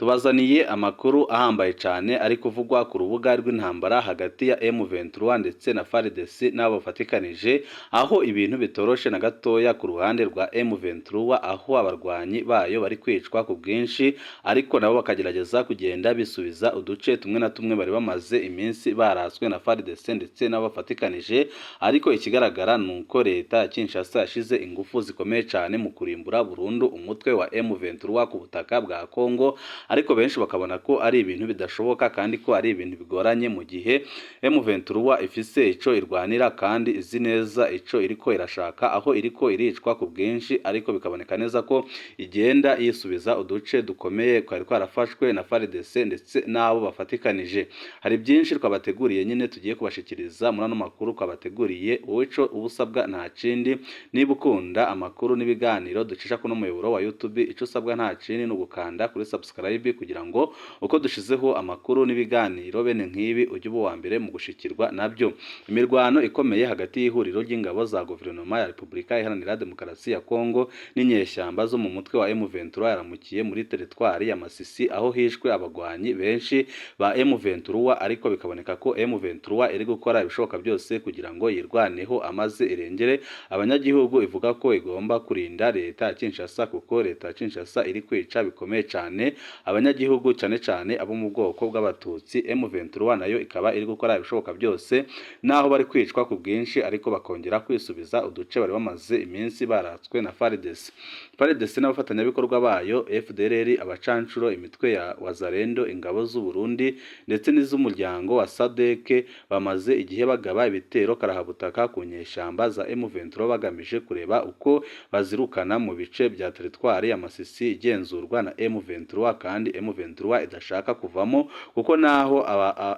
Tubazaniye amakuru ahambaye cyane ari kuvugwa ku rubuga rw'intambara hagati ya M23 ndetse na FARDC n'abo bafatikanije, aho ibintu bitoroshe na gatoya ku ruhande rwa M23, aho abarwanyi bayo bari kwicwa ku bwinshi, ariko nabo bakagerageza kugenda bisubiza uduce tumwe na tumwe bari bamaze iminsi baraswe na FARDC ndetse n'abo bafatikanije. Ariko ikigaragara ni uko leta ya Kinshasa yashize ingufu zikomeye cyane mu kurimbura burundu umutwe wa M23 ku butaka bwa Congo, ariko benshi bakabona ko ari ibintu bidashoboka kandi ko ari ibintu bigoranye mu gihe M23 ifise ico irwanira kandi izi neza ico iriko irashaka, aho iriko iricwa ku bwinshi, ariko bikaboneka neza ko igenda yisubiza uduce dukomeye twari twarafashwe na FARDC ndetse n'abo bafatikanije. Hari byinshi twabateguriye nyine tugiye kubashikiriza muri ano makuru twabateguriye. Wowe ico uba usabwa nta kindi, niba ukunda amakuru n'ibiganiro ducisha kuno muyoboro wa YouTube, ico usabwa nta kindi ni ugukanda kuri subscribe kugira ngo uko dushizeho amakuru n'ibiganiro bene nk'ibi ujye uba uwa mbere mu gushikirwa nabyo. Imirwano ikomeye hagati y'ihuriro ry'ingabo za guverinoma ya Repubulika Iharanira Demokarasi ya Kongo n'inyeshyamba zo mu mutwe wa M23 yaramukiye muri teritwari ya Masisi, aho hishwe abagwanyi benshi ba M23, ariko bikaboneka ko M23 iri gukora ibishoboka byose kugira ngo yirwaneho amaze irengere abanyagihugu. Ivuga ko igomba kurinda leta ya Kinshasa, kuko leta ya Kinshasa iri kwica bikomeye cyane abanyagihugu, cyane cyane abo mu bwoko bw'Abatutsi. M23 nayo ikaba iri gukora ibishoboka byose naho bari kwicwa ku bwinshi, ariko bakongera kwisubiza uduce bari bamaze iminsi baratswe na FARDC. FARDC n'abafatanyabikorwa bayo FDLR, abacancuro, imitwe ya Wazalendo, ingabo z'u Burundi ndetse n'iz'umuryango wa SADC bamaze igihe bagaba ibitero karahabutaka ku nyeshyamba za M23, bagamije kureba uko bazirukana mu bice bya teritwari ya Masisi igenzurwa na M23, kandi M23 idashaka kuvamo, kuko naho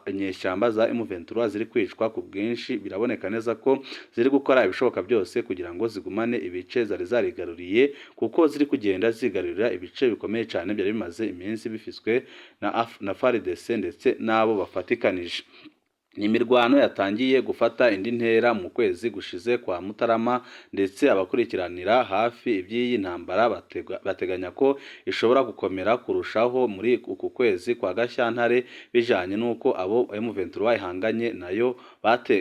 inyeshyamba za M23 ziri kwicwa ku bwinshi, biraboneka neza ko ziri gukora ibishoboka byose kugira ngo zigumane ibice zari zarigaruriye, kuko ziri kugenda zigarurira ibice bikomeye cyane byari bimaze iminsi bifiswe na FARDC ndetse n'abo bafatikanije. Ni imirwano yatangiye gufata indi ntera mu kwezi gushize kwa Mutarama, ndetse abakurikiranira hafi iby'iyi ntambara bateganya ko ishobora gukomera kurushaho muri uku kwezi kwa Gashyantare, bijanye n'uko abo M23 ihanganye nayo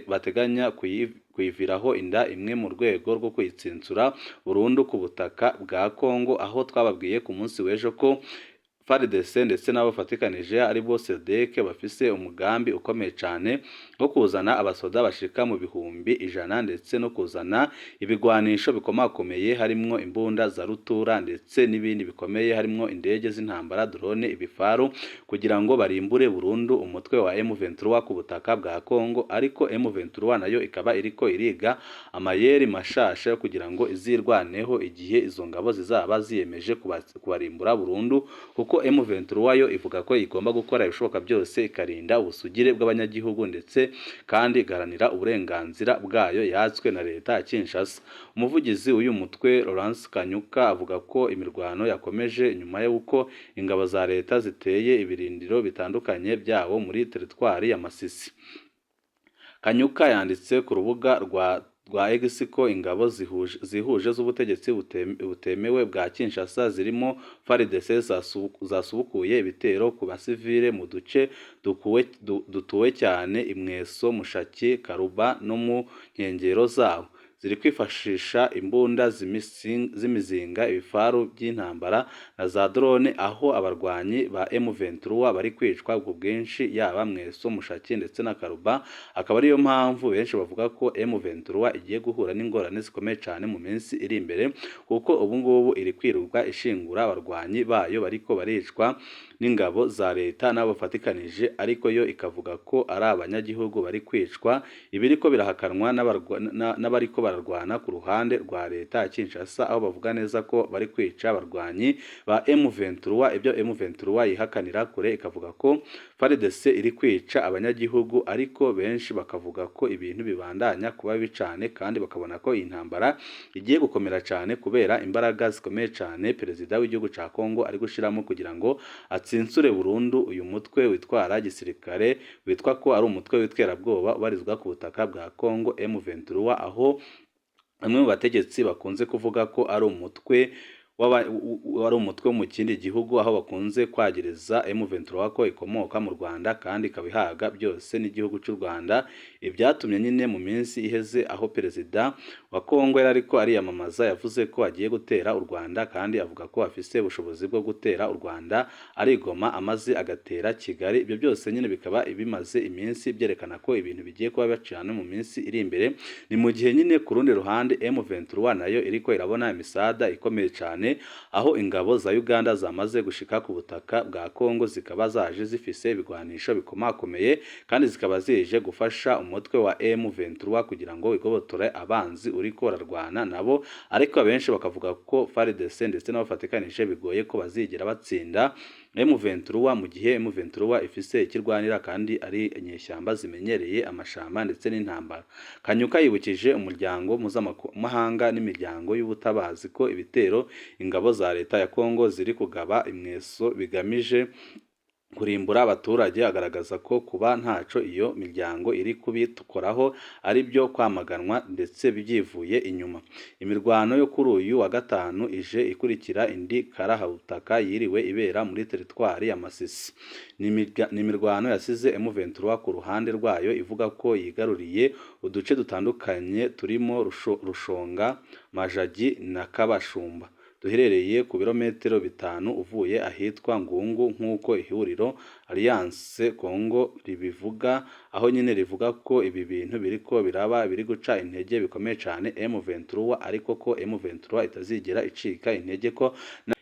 bateganya kuyiviraho inda imwe mu rwego rwo kuyitsinsura burundu ku butaka bwa Congo, aho twababwiye ku munsi w'ejo ko FARDC ndetse n'abafatikanije ari bo SADC bafise umugambi ukomeye cyane wo kuzana abasoda bashika mu 100,000 ndetse no kuzana ibigwanisho bikomakomeye, harimwo imbunda za rutura ndetse n'ibindi bikomeye, harimwo indege z'intambara, drone, ibifaru, kugira ngo barimbure burundu umutwe wa M23 ku butaka bwa Congo. Ariko M23 nayo ikaba iriko iriga amayeri mashasha yo kugira ngo izirwaneho igihe izo ngabo zizaba ziyemeje kubarimbura burundu, kuko M23 yo ivuga ko igomba gukora ibishoboka byose ikarinda ubusugire bw'abanyagihugu ndetse kandi igaharanira uburenganzira bwayo yatswe na leta ya Kinshasa. Umuvugizi w'uyu mutwe Lawrence Kanyuka avuga ko imirwano yakomeje nyuma y'uko ingabo za leta ziteye ibirindiro bitandukanye byabo muri teritwari ya Masisi. Kanyuka yanditse ku rubuga rwa X ko ingabo zihuje z'ubutegetsi butemewe bwa Kinshasa zirimo FARDC zasubukuye ibitero ku basivile mu duce dutuwe cyane i Mweso, Mushaki, Karuba no mu nkengero zawo. Ziri kwifashisha imbunda z'imizinga, ibifaru by'intambara na za drone, aho abarwanyi ba M23 bari kwicwa ku bwinshi, yaba Mweso, Mushaki ndetse na Karuba. Akaba ariyo mpamvu benshi bavuga ko M23 igiye guhura n'ingorane zikomeye cyane mu minsi iri imbere, kuko ubu ngubu iri kwirirwa ishingura abarwanyi bayo bariko baricwa n'ingabo za leta n'abo bafatikanije, ariko yo ikavuga ko ari abanyagihugu bari kwicwa. Ibiriko birahakanwa n'abariko bararwana ku ruhande rwa leta ya Kinshasa, aho bavuga neza ko bari kwica abarwanyi ba M23, ibyo M23 yihakanira kure, ikavuga ko FARDC iri kwica abanyagihugu. Ariko benshi bakavuga ko ibintu bibandanya kuba bibi cane, kandi bakabona ko iyi ntambara igiye gukomera cyane kubera imbaraga zikomeye cyane perezida w'igihugu ca Congo ari gushiramo kugira ngo atsinsure burundu uyu mutwe witwara gisirikare, witwa ko ari umutwe w'iterabwoba ubarizwa ku butaka bwa Congo, M23, aho bamwe mu bategetsi bakunze kuvuga ko ari umutwe wari umutwe wo mu kindi gihugu, aho bakunze kwagiriza M23 ko ikomoka mu Rwanda kandi ikaba ihaga byose n'igihugu cy'u Rwanda. Ibyatumye nyine mu minsi iheze aho perezida wa Kongo yari ariko ariyamamaza yavuze ko agiye gutera u Rwanda, kandi avuga ko afise ubushobozi bwo gutera u Rwanda arigoma amaze agatera Kigali. Ibyo byose nyine bikaba bimaze iminsi byerekana ko ibintu bigiye kuba bacana mu minsi iri imbere. Ni mu gihe nyine ku rundi ruhande M23 nayo iriko irabona imisada ikomeye cyane, aho ingabo za Uganda zamaze gushika ku butaka bwa Kongo, zikaba zaje zifise ibigwanisho bikomakomeye kandi zikaba zije gufasha umutwe wa M23 kugira ngo wigobotore abanzi uriko urarwana nabo. Ariko abenshi bakavuga ko FARDC ndetse n'abafatikanije bigoye ko bazigera batsinda M23, mu gihe M23 ifise ikirwanira kandi ari inyeshyamba zimenyereye amashamba ndetse n'intambara. Kanyuka yibukije umuryango mpuzamahanga n'imiryango y'ubutabazi ko ibitero ingabo za leta ya Kongo ziri kugaba imweso bigamije kurimbura abaturage, agaragaza ko kuba ntaco iyo miryango iri kubikoraho ari byo kwamaganwa ndetse byivuye inyuma. Imirwano yo kuri uyu wa gatanu ije ikurikira indi karahabutaka yiriwe ibera muri teritwari ya Masisi. Ni imirwano yasize M23 ku ruhande rwayo ivuga ko yigaruriye uduce dutandukanye turimo Rushonga, Majagi na Kabashumba, duherereye ku birometero 5 uvuye ahitwa Ngungu, nk'uko ihuriro Alliance Congo ribivuga, aho nyine rivuga ko ibi bintu biriko biraba biri guca intege bikomeye cyane M23, ariko ko M23 itazigera icika intege, ko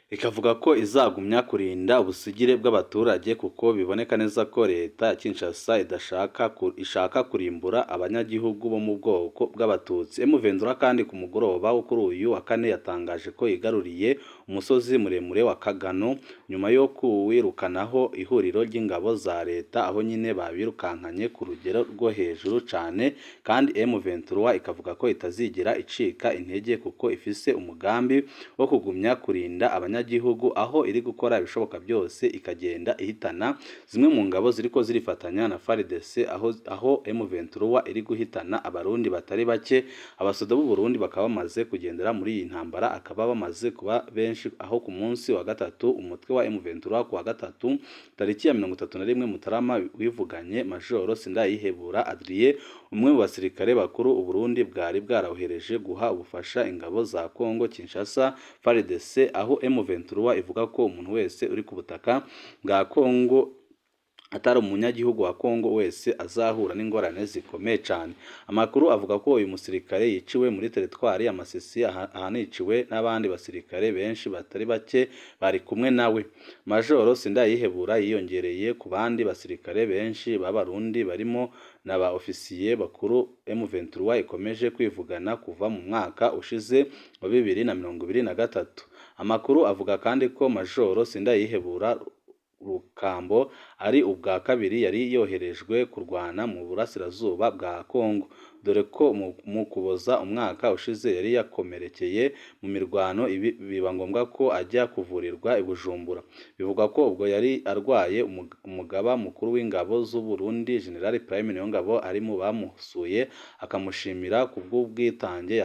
ikavuga ko izagumya kurinda ubusugire bw'abaturage, kuko biboneka neza ko leta ya Kinshasa idashaka ishaka kurimbura abanyagihugu bo mu bwoko bw'Abatutsi. M23 kandi ku mugoroba wo kuri uyu wa kane yatangaje ko yigaruriye umusozi muremure wa Kagano nyuma yo kuwirukanaho ihuriro ry'ingabo za leta, aho nyine babirukankanye ku rugero rwo hejuru cyane. Kandi M23 ikavuga ko itazigera icika intege kuko ifise umugambi wo kugumya kurinda abanyagihugu, aho iri gukora ibishoboka byose ikagenda ihitana zimwe mu ngabo ziriko zirifatanya na FARDC, aho M23 iri guhitana Abarundi batari bake. Abasoda b'u Burundi bakaba bamaze kugendera muri iyi ntambara, akaba bamaze kuba benshi, aho ku munsi wa gatatu umutwe wa M23 ku wa gatatu tariki ya 31 Mutarama wivuganye Majoro Sindayihebura Adrien, umwe mu basirikare bakuru u Burundi bwari bwarohereje guha ubufasha ingabo za Kongo Kinshasa FARDC, aho M23 ivuga ko umuntu wese uri ku butaka bwa Kongo atari umunyagihugu wa Kongo wese azahura n'ingorane zikomeye cyane. Amakuru avuga ko uyu musirikare yiciwe muri teritwari ya Masisi, ahaniciwe n'abandi basirikare benshi batari bake bari kumwe nawe. Majoro Sindayihebura yiyongereye ku bandi basirikare benshi b'Abarundi barimo na ba ofisiye bakuru M23 ikomeje kwivugana kuva mu mwaka ushize wa 2023. Amakuru avuga kandi ko Majoro Sindayihebura Rukambo ari ubwa kabiri yari yoherejwe kurwana mu burasirazuba bwa Kongo, dore ko mu Kuboza umwaka ushize yari yakomerekeye mu mirwano, biba ngombwa ko ajya kuvurirwa i Bujumbura. Bivugwa ko ubwo yari arwaye umugaba mukuru w'ingabo z'u Burundi General Prime Niyongabo ari mu bamusuye, akamushimira ku bw'ubwitange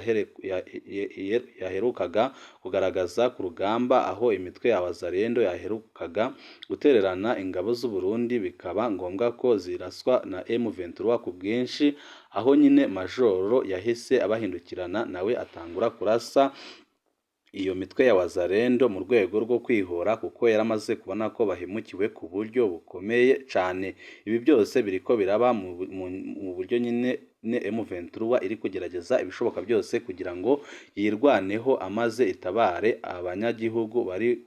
yaherukaga kugaragaza ku rugamba, aho imitwe ya Wazalendo yaherukaga gutererana ingabo z'u Burundi bikaba ngombwa ko ziraswa na M23 ku bwinshi, aho nyine Majoro yahise abahindukirana nawe atangura kurasa iyo mitwe ya Wazalendo mu rwego rwo kwihora, kuko yaramaze kubona ko bahemukiwe ku buryo bukomeye cyane. Ibi byose biriko biraba mu buryo nyine M23 iri kugerageza ibishoboka byose kugira ngo yirwaneho amaze itabare abanyagihugu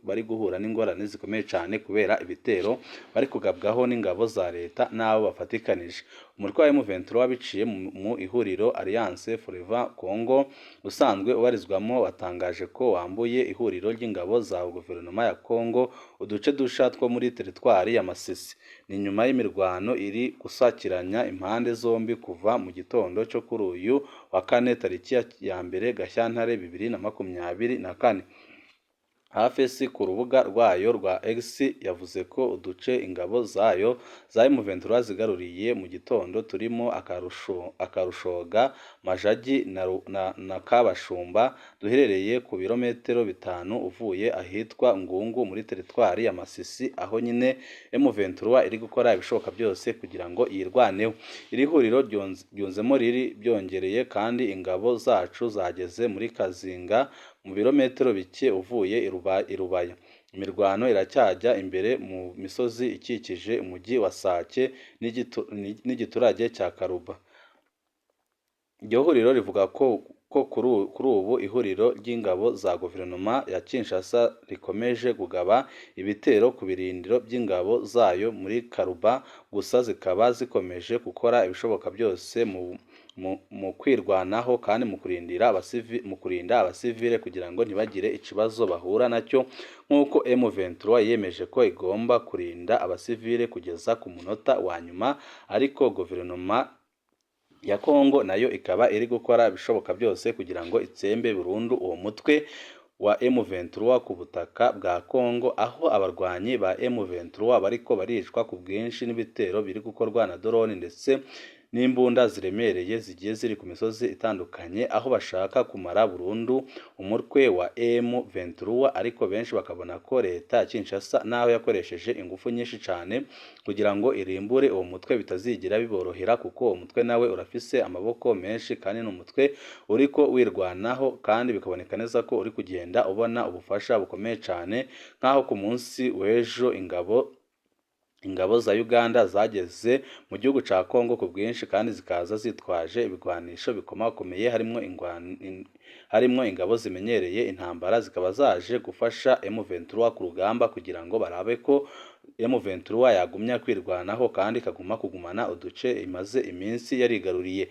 bari guhura n'ingorane zikomeye cyane kubera ibitero bari kugabwaho n'ingabo za leta n'abo bafatikanije. Umutwe wa M23 biciye mu ihuriro Alliance Fleuve Congo usanzwe ubarizwamo watangaje ko wambuye ihuriro ry'ingabo za guverinoma ya Congo uduce dusha two muri teritwari ya Masisi. Ni nyuma y'imirwano iri gusakiranya impande zombi kuva mu gitondo cyo kuri uyu wa kane tariki ya 1 Gashyantare 2024. AFC ku rubuga rwayo rwa X yavuze ko uduce ingabo zayo za M23 zigaruriye mu gitondo turimo Akarushoga, Majagi na Kabashumba duherereye ku birometero 5 uvuye ahitwa Ngungu muri teritwari ya Masisi, aho nyine M23 iri gukora ibishoboka byose kugira ngo yirwaneho. Iri huriro ryunzemo riri byongereye kandi ingabo zacu zageze muri Kazinga mu birometero bike uvuye i Rubaya. Imirwano iracyajya imbere mu misozi ikikije umujyi wa Sake n'igiturage cya Karuba. Iryo huriro rivuga ko kuri ubu ihuriro ry'ingabo za guverinoma ya Kinshasa rikomeje kugaba ibitero ku birindiro by'ingabo zayo muri Karuba, gusa zikaba zikomeje gukora ibishoboka byose mu kwirwanaho kandi mu kurinda abasivile kugira ngo ntibagire ikibazo bahura nacyo, nk'uko M23 yiyemeje ko igomba kurinda abasivile kugeza ku munota wa nyuma, ariko guverinoma ya Kongo nayo ikaba iri gukora ibishoboka byose kugira ngo itsembe burundu uwo mutwe wa M23 ku butaka bwa Kongo, aho abarwanyi ba M23 bariko baricwa ku bwinshi n'ibitero biri gukorwa na drone ndetse n'imbunda ziremereye zigiye ziri ku misozi itandukanye, aho bashaka kumara burundu umutwe wa M23. Ariko benshi bakabona ko leta ya Kinshasa naho yakoresheje ingufu nyinshi cyane kugira ngo irimbure uwo mutwe bitazigira biborohera, kuko uwo mutwe nawe urafise amaboko menshi kandi ni umutwe uriko wirwanaho, kandi bikaboneka neza ko uri kugenda ubona ubufasha bukomeye cyane, nk'aho ku munsi w'ejo ingabo za Uganda zageze mu gihugu ca Kongo ku bwinshi kandi zikaza zitwaje ibigwanisho bikomakomeye, harimo ingabo zimenyereye intambara, zikaba zaje gufasha M23 ku rugamba kugira ngo barabe ko M23 yagumya kwirwanaho kandi ikaguma kugumana uduce imaze iminsi yarigaruriye.